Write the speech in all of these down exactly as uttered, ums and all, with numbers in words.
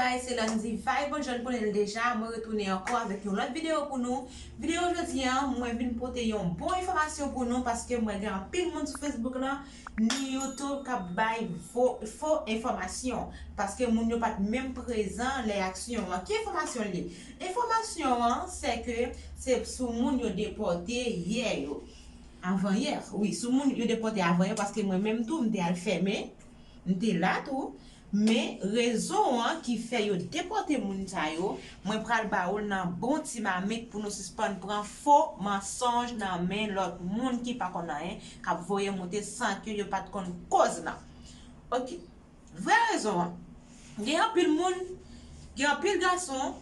Guys, se Landy Vibe, jan n konnen l deja, mwen retounen ankò avèk yon lòt videyo pou nou. Videyo jodi a, mwen vin pote yon bon enfòmasyon pou nou, paske mwen gen anpil moun sou Facebook lan, ni YouTube k ap bay fo, fo enfòmasyon, paske moun yo pa t menm prezan lè aksyon an. Ki enfòmasyon l ye? Enfòmasyon an, se ke se sou moun yo depòte yè yo. Avan yè, wi, sou moun yo depòte avan yè, paske mwen menm tou, m te al fèmen, m te la tou. Men rezon an ki fè yo depòte moun sa yo, mwen pral ba ou l nan bon ti mamit pou nou sispann pran fo mansonj nan men lòt moun ki pa konn anyen, k ap voye monte san ke yo pa t konn koz lan. Ok. Vrè rezon an. Gen anpil moun, gen anpil gason,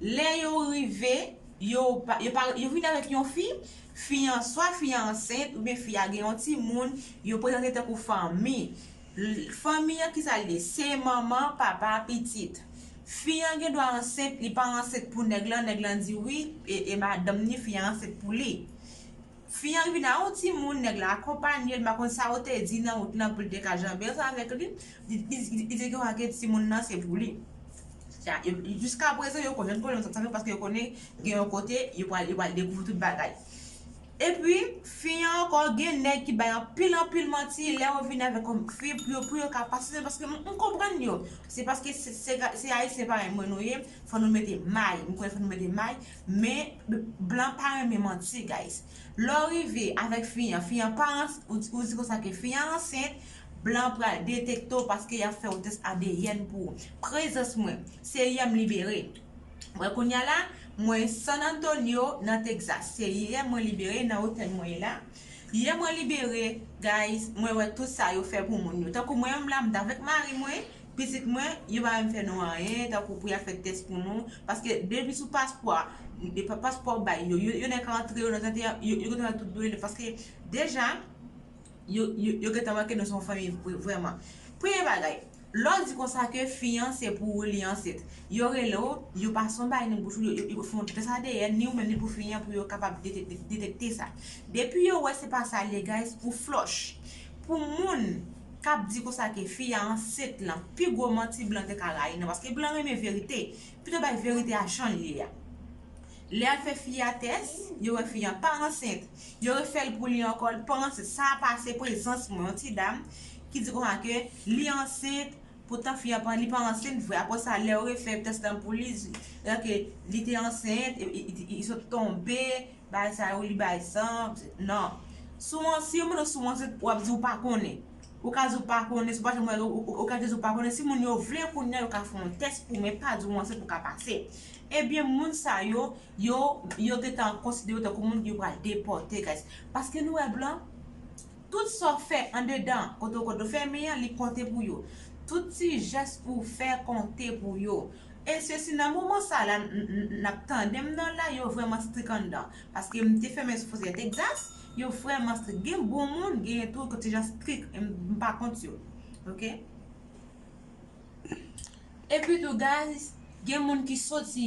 lè yo rive, yo pa, yo pa, yo vin avèk yon fi, fi an, swa fi an ansent, oubyen fi a gen yon timoun, yo prezante tankou fanmi. L-, fanmi an, kisa l ye? Se manman, papa, pitit. Fi an gen dwa ansent, li pa ansent pou nèg lan, nèg lan di wi, e, e madanm ni, fi an ansent pou li. Fi an vin a yon timoun, nèg la akonpanye l, m pa konn sa yo te di nan wout lan pou l te ka janbe ansanm avèk li. Li, li, li, li te gen wè ke timoun nan se pou li. Sa, e, e jiska prezan, yo konnen pwoblèm sa, sa, paske yo konnen gen yon kote, yo pral, yo pral dekouvri tout bagay. Epi, fi an ankò gen nèg ki bay anpil, anpil manti, lè yo vin avèk yon fi pou yo, pou yo ka pase, paske m, m konprann yo. Se paske se, se, se Ayisyen parèy mwen nou ye, fò nou mete may, m konnen fò nou mete may, men blan pa renmen manti, guys. Lè w rive avèk fi an, fi an pa ans-, ou, ou di konsa ke fi an ansent, blan pral detekte w paske y ap fè yon tès A D N pou ou. Prezans mwen, se yè m libere. Mwen kounye a la, mwen San Antonio nan Texas. Se yè mwen libere nan otèl mwen ye la. Yè mwen libere, guys, mwen wè tout sa yo fè pou moun yo. Tankou mwen menm la, m t avèk mari mwen, pitit mwen, yo pa menm fè nou anyen, tankou pou y ap fè tès pou nou. Paske depi sou paspò, de pa-, paspò bay yo, yo, yo nèk antre yo nan trant et un, yo, yo gentan tout dwe, paske deja, yo, yo, yo gentan wè ke nou se yon fanmi vre-, vrèman. Premye bagay, lè w di konsa ke fi an se pou ou li ansent, yo rele w, yo pase yon bagay nan bouch ou, yo, yo, yo fè yon tès A D N, ni ou menm ni pou fi an, pou yo kapab dete-, de-, detekte sa. Depi yo wè se pa sa l ye, guys, ou flòch. Pou moun k ap di konsa ke fi a ansent lan, pi gwo manti blan te ka rayi nan, paske blan renmen verite. Pito bay verite a jan l ye a. Lè y al fè fi a tès, yo wè fi an pa ansent. Yo refè l pou li ankò, l pa ansent. Sa a pase prezans mwen, yon ti dam ki di konsa ke li ansent, poutan fi an pa, li pa ansent vre. Apre sa, lè yo refè tès lan pou li, di, ok, li te ansent, e, e, e, li sot tonbe, bagay sa yo, li bay san, non. Si w an-, si yo mande w si w ansent, w ap di w pa konnen. Ou ka di w pa konnen, si w pa janm wè, ou, ou, ou ka di w pa konnen. Si moun yo vle kounye a, yo ka fè yon tès pou, men pa di w ansent pou ka pase. Ebyen, moun sa yo, yo, yo gentan konsidere yo tankou moun yo pral depòte, guys. Paske nou wè blan, tout sa w fè andedan, kote w, kote w fèmen an, li konte pou yo. Tout ti jès ou fè konte pou yo. E sesi nan moman sa la, n, n, n ap tande m nan la, yo vrèman strik anndan. Paske m te fèmen sou fwontyè Texas, yo vrèman strik. Gen bon moun, gen tou ki ti jan strik, m, m pa kont yo. Ok? Epi tou, guys, gen moun ki soti,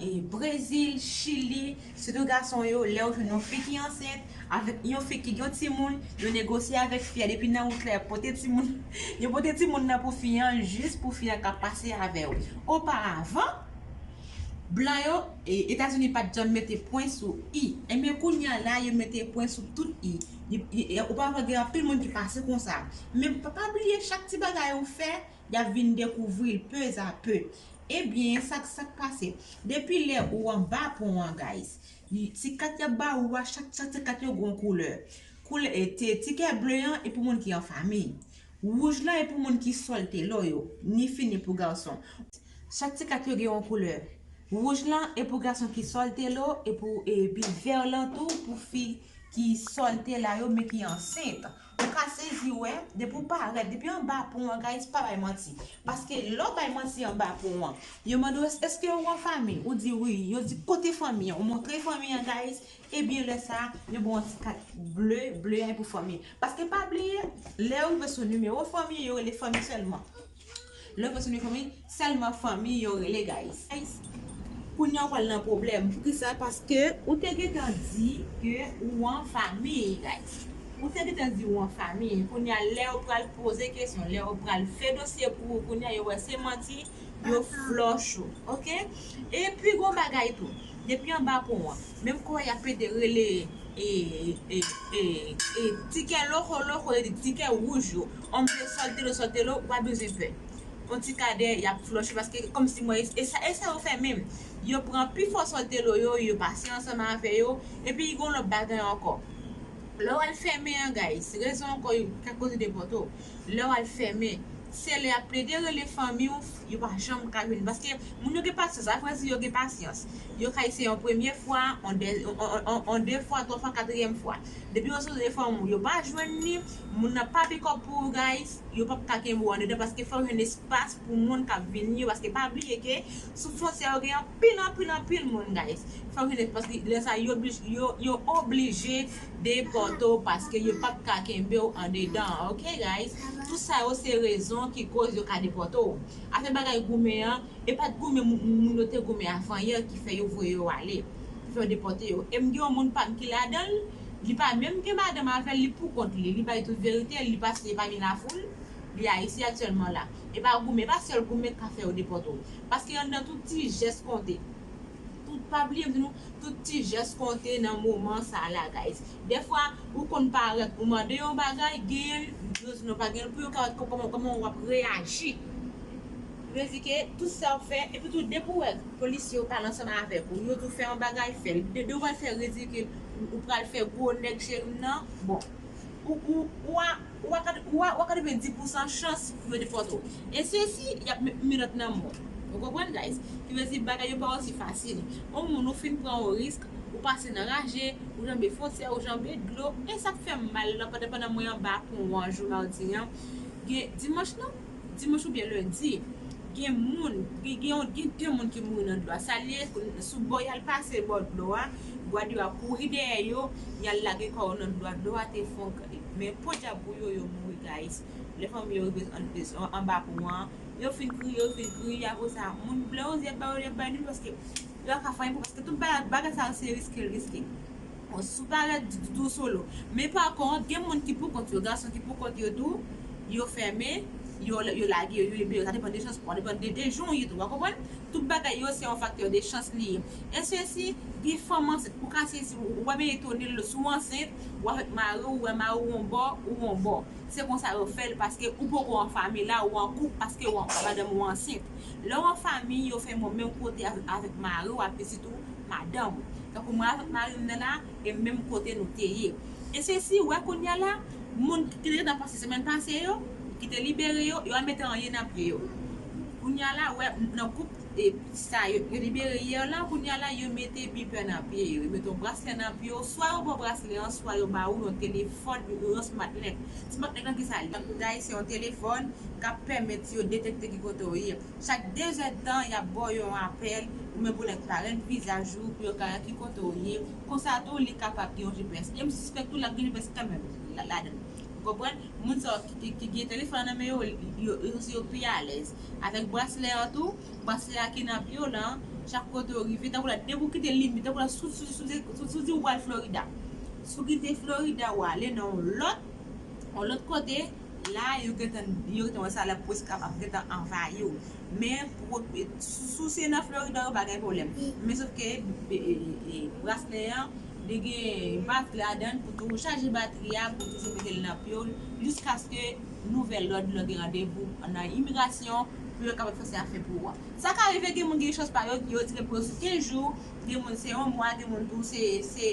e, Brezil, Chili, sitou gason yo, lè yo jwenn yon fi ki ansent, avèk yon fi ki gen yon timoun, yo negosye avèk fi a depi nan wout la, yo pote timoun, yo pote timoun nan pou fi an, jis pou fi an ka pase avè yo. Oparavan, blan yo, e, Etazini pa t janm mete pwen sou i. Ebyen, kounye a la, yo mete pwen sou tout i. Yo, yo, yo, oparavan, gen anpil moun ki pase konsa. Men pa, pa bliye, chak ti bagay ou fè, y ap vin dekouvri l peu à peu. Ebyen, sa k, sa k pase? Depi lè ou anba pon an, guys, ti kat y ap ba ou a, chak, chak ti kat yo gen yon koulè. Koulè, e, ti, tikè ble an, e pou moun ki an fanmi. Wouj lan, e pou moun ki sòltelo yo, ni fi ni pou gason. Chak ti kat yo gen yon koulè. Wouj lan, e pou gason ki sòltelo, e pou, epi vè lan tou, pou fi ki sòlte la yo, men ki ansent. Ou ka sezi wè, depi w parèt, depi anba pon an, guys, pa bay manti. Paske lè w bay manti anba pon an, yo mande w, "Èske ou an fanmi?" Ou di, "Wi." Yo di, "Kote fanmi an?" Ou montre fanmi an, guys. Ebyen, lè sa a, yo ba w yon ti kat ble, ble a pou fanmi. Paske pa bliye, lè yo rive sou nimewo fanmi, yo rele fanmi sèlman. Lè yo rive sou nimewo fanmi, sèlman fanmi yo rele, guys. Guys, kounye a w pral nan pwoblèm. Poukisa? Paske ou te gentan di ke ou an fanmi, guys. Ou te gentan di ou an fanmi. Kounye a, lè yo pral poze kesyon, lè yo pral fè dosye pou ou, kounye a, yo wè se manti, yo flòch ou, oke? E pi gon bagay tou, depi anba pon an, menm kò y ap ede rele e, e, e, e, tikè loko loko, yo di tikè wouj yo, on vle sòlte lo, sòlte lo, ou pa bezwen pè. On ti kadè, y ap flòch ou, paske kòmsi mwen, e sa, e sa yo fè menm. Yo pran pi fò sòlte lo yo, yo pase ansanm avè yo, epi gon lòt bagay ankò. Lè w al fèmen an, guys, rezon ankò yo ka koze depòte w. Lè w al fèmen, se lè y ap plede rele fanmi w, yo pa janm ka jwenn. Paske moun yo gen pasyans, sa vle di yo gen pasyans. Yo ka eseye yon premye fwa, on de, on, on, on, on de fwa, twa fwa, katriyèm fwa. Depi yo sou telefòn ou, yo pa jwenn li, moun nan pa pikòp pou ou, guys, yo p ap ka kenbe w andedan, paske fò w jwenn espas pou moun k ap vini yo, paske pa bliye ke sou fwontyè yo gen anpil, anpil, anpil moun, guys. Fò w jwenn espas, lè sa yo oblij-, yo, yo oblije depòte w, paske yo p ap ka kenbe w andedan, oke, guys? Tout sa yo se rezon ki koz yo ka depòte w. Afè bagay goumen an, e pa t goumen moun, moun yo te goumen avan yè ki fè yo voye yo ale, ki fè yo depòte yo. E m gen yon moun pa m ki ladan l, li pa menm gen madanm avè l, li pou kont li, li bay tout verite, li pase pami lafoul, li Ayiti aktyèlman la. E pa goumen, e pa sèl goumen k ka fè yo depòte w. Paske anndan tout ti jès konte. Tout, pa bliye m di nou, tout ti jès konte nan moman sa la, guys. Dèfwa, ou konn parèt, ou mande yon bagay, genyen l, yo di non, pa genyen l, pou yo ka wè kòman, kòman w ap reyaji. Vle di ke tout sa w fè, epi tou depi w wè polisye yo pale ansanm avèk ou, yo di w fè yon bagay, fè l. De, de w pral fè ridikil, ou pral fè gwo nèg cheri m nan, bon. Ou, ou, ou a, ou a kat-, ou a, ou a katrevenndis pousan chans pou yo depòte w. E sesi, y ap met menòt nan men w. Ou konprann, guys? Ki vle di bagay yo pa osi fasil. Yon moun ou fin pran yon risk, ou pase nan raje, ou janbe fwontyè, ou janbe dlo, e sa k fè m mal la, pandan, pandan mwen anba pon an jou madi an, gen dimanch nan, dimanch oubyen lendi, gen moun, gen, gen, yon- gen de moun ki mouri nan dlo a. Sa l ye, sou bò y al pase bò dlo a, gad yo ap kouri dèyè yo, y al lage kò yo nan dlo a, dlo a te fon. Men podyab pou yo, yo mouri, guys. Lè fanmi yo rive an-, an-, anba pon an, yo fin kriye, yo fin kriye, apre sa, moun, lè yo di y ap ba yo, y ap ba yo, paske yo pa ka fè anyen pou, paske tout bagay, bagay sa yo se riske l riske. Bon, si w parèt di, di, di w solo. Men pa kont, gen moun ki pou kont yo, gason ki pou kont yo tou, yo fèmen, yo, yo lage yo, yo libere yo. Sa depann de chans pa w, depann de, de jan w ye tou, w konprann? Tout bagay yo se yon faktè de chans li ye. E sesi, gen fanm ansent, ou ka sezi, ou, ou pa menm etone l, si w ansent, ou avèk mari w, ou wè mari w yon bò, ou yon bò. Se konsa yo fè l, paske ou poko an fanmi la, ou an koup, paske ou an, madanm ou ansent. Lè w an fanmi, yo fè mwen menm kote avèk, avèk mari w ak pitit ou, madanm ou. Tankou mwen avèk mari m nan la, e menm kote nou te ye. E sesi, wè kounye a la, moun ki te gentan pase semèn pase yo, ki te libere yo, yo pa mete anyen nan pye yo. Kounye a la, wè, nan koup, e, sa yo, yo libere yè la, kounye a la, yo mete bipè nan pye yo, yo mete yon braslè nan pye yo, swa yo ba w braslè an, swa yo ba ou yon telefòn, yon, yon smartnet. Smartnet lan ki sa l ye? Tankou dayis se yon telefòn k ap pèmèt yo detekte ki kote w ye. Chak dezèdtan, y ap ba w yon apèl, ou menm pou lè parent vizaj ou, pou yo ka wè ki kote w ye. Konsa tou, li kapab gen yon G P S. E m sispèk tou l ap gen G P S kanmenm la, ladan l. Ou konprann? Moun sa yo ki, ki, ki gen telefòn nan men yo, yo, yo, yo pi alèz. Avèk braslè an tou, braslè a ki nan pye w lan, chak kote w rive, tankou la, depi w kite limit, tankou la, si w, si w, si w, si w, si w di w pral Florida. Si w kite Florida, w ale nan yon lòt, yon lòt kote, la, yo gentan, yo gentan wè sa la, polis ap, ap gentan anvayi w. Men, pou, si, si w se nan Florida, yo pa gen pwoblèm. Men sòf ke, e, e, e, braslè an, li gen batri ladan l pou toujou chaje batri a, pou toujou mete l nan pye w, jiskaske nouvèl lòd lan gen randevou nan imigrasyon pou yo kapab fè sa y ap fè pou ou a. Sa ka rive gen moun gen chans pa yo, yo tire pou yo sou kenz jou, gen moun se yon mwa, gen moun tou se, se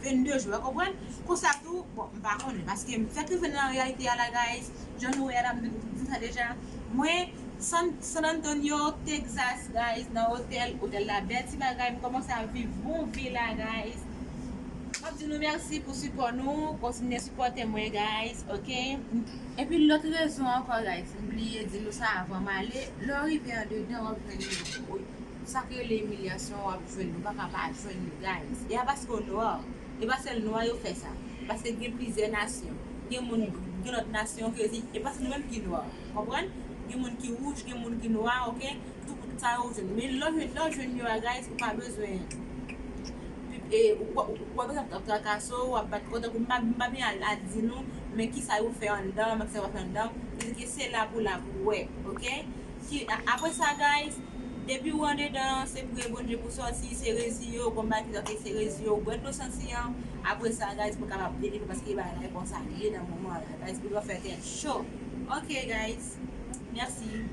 vennde jou, w konprann? Konsa tou, bon, m pa konnen, paske m fèk rive nan reyalite a la, guys, jan nou wè a la, m di nou sa deja. Mwen, San, San Antonio, Texas, guys, nan otèl, otèl la bèl ti bagay, m kòmanse ap viv bon vi la, guys. M ap di nou mèsi pou sipò nou, kontinye sipòte mwen, guys, oke? Epi lòt rezon ankò, guys, m bliye di nou sa avan m ale, lè w rive andedan, w ap jwenn sa k rele imilyasyon, w ap jwenn, ou pa ka pa jwenn li, guys. E a paske w nwa. E pa sèl nwa yo fè sa. Paske gen plizyè nasyon. Gen moun, gen lòt nasyon ke se, e pa se nou menm ki nwa. Konprann? Gen moun ki wouj, gen moun ki nwa, oke? Tout sa yo jwenn. Men lè w jwenn, lè w jwenn yo a, guys, ou pa bezwen, e, ou, ou, ou pa bezwen ap trakase w, w ap bat kò, tankou m pa, m pa byen al, al di nou, men kisa yo fè anndan, men kisa yo pa fè anndan. Se ke se la pou la pou wè, oke? Ki, a- apre sa, guys, depi w andedan, se priye Bondye pou sòti, se rezi yo, konbat li, se rezi yo, bwè dlo santi an. Apre sa, guys, pou kapab delivre, paske bagay la e konsa li ye nan moman la. Guys, pou yo fè tèt cho. Ok, guys. Mèsi.